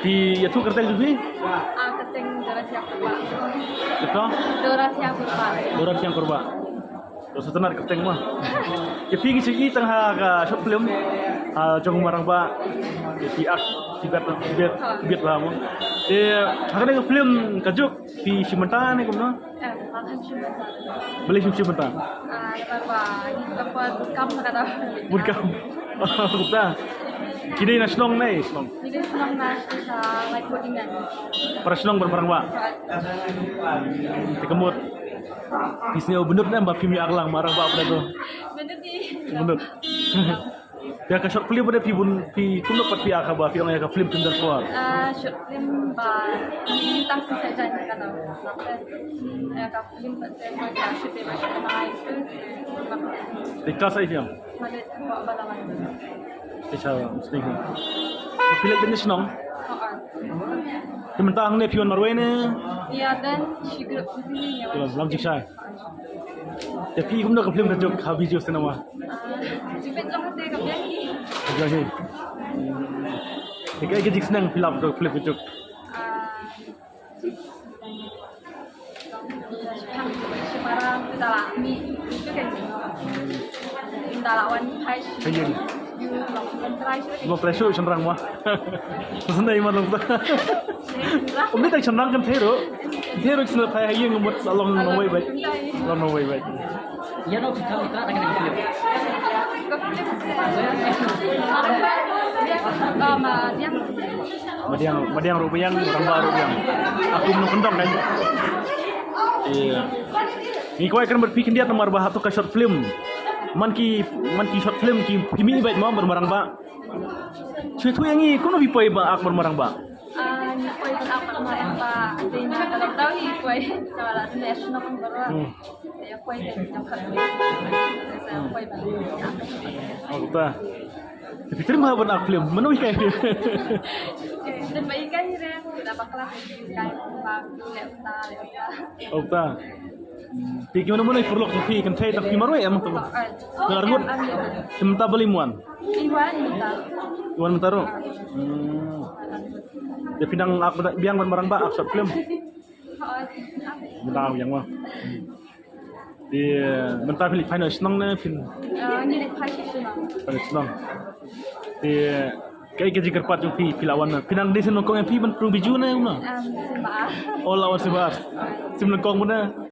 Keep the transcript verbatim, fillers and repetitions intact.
Phi ïathuh kyrteng jong phi? Ah, kyrteng Dorothea Kurbah. Kyrteng? Dorothea Kurbah. Dorothea Kurbah. To sngewtynnat kyrteng mo. Ïa phi ngi sngewthuh tang ha ka short film. Ah, jong Marangbah. Ïa phi ak, phi biang, phi biang, phi biang mo. Te ha kane ka film ka juk phi shim bynta ne kumno? Em, nga khlem shim bynta. Balei phim shim bynta? Ah, namar ba ngi ka por boot camp ka dei. Boot camp. Kumta. Phi dei na shnong ne shnong? Ngi dei shnong na shnong Laiput Ingen. Para shnong ban Marangbah. Te ka mut phi sngew bynnud ne ba phim ïa lang Marangbah pynban to? Bynnud hi. Bynnud. Ïa ka short film ba dei phi bun phi kumno pat phi ïa ka ba phi ong ïa ka film Tinder Squad? Ah, short film ba ngi tang shisha jan ka dei. Ïa ka film ba dei ka short film ba short film. Te ka sa ïa phi ong? Madet ko ba la wan. Te sa sting. Phi leit ban shnong? Oh, ah. Te mynta hangne phi wan marwei ne? Ïa dan shi group ni ïa wan. Lam jingshai. Te phi kumno ka film ka juk ha Bijou Cinema? Ah, jingpeit jong te ka biang hi. Ka biang hi. Te kaei ka jingsneng phi lap ka film ka juk? Ah, Shipara, kita lah ni, itu kan. Kita lah wan hai shi. Hai ïing. Long trai shuh shynrang mo. Sngewbha ïa man long ta. Ym dei tang shynrang kan thei ruh. Thei ruh sngewbha ïa ïing mut long nongwei beit. Long nongwei beit. Ïa no kita kita dengan dia. Madiang, madiang ruh biang, Marangbah ruh biang. Aku menung kendong kan. Iya. Ngi kwah kren bad phi khyndiat namar ba hato ka short film. Man ki, man ki short film ki phi mih bad mo Marangbah. Shu tu yang ngi kumno phi poi ba ak Marangbah. Ah, ngi poi ban ak Marangbah. Dei na ka lockdown ngi poi. Ka la dei shnong baroh. Hmm. Ngi poi ban ak. Ngi poi ban ak. Oh, kumta. Phi trei ma ban ak film. Mano ïa ka film? Dan ba ïa ka re. Da bakla ïa ka ba le ta le ta. Oh, kumta. Phi ki mano mano paralok phi kynthei tang phi marwei em to. Na arngut. Em, em, em. Mynta balei ym wan? Wan mynta. Wan mynta ruh. Hmm. Te phi nang ak biang ban Marangbah ak short film. Mynta biang mo. Te mynta phi leit phai na shnong ne phin? Ah, ngi leit phai shnong. Phai na shnong. Te kaei ka jingkyrpad jong phi phi la wan na? Phi nang dei shim nyngkong em phi ban pynrung Bijou ne kumno? Em, shim ba ar. Oh, la wan shim ba ar. Shim nyngkong mo ne?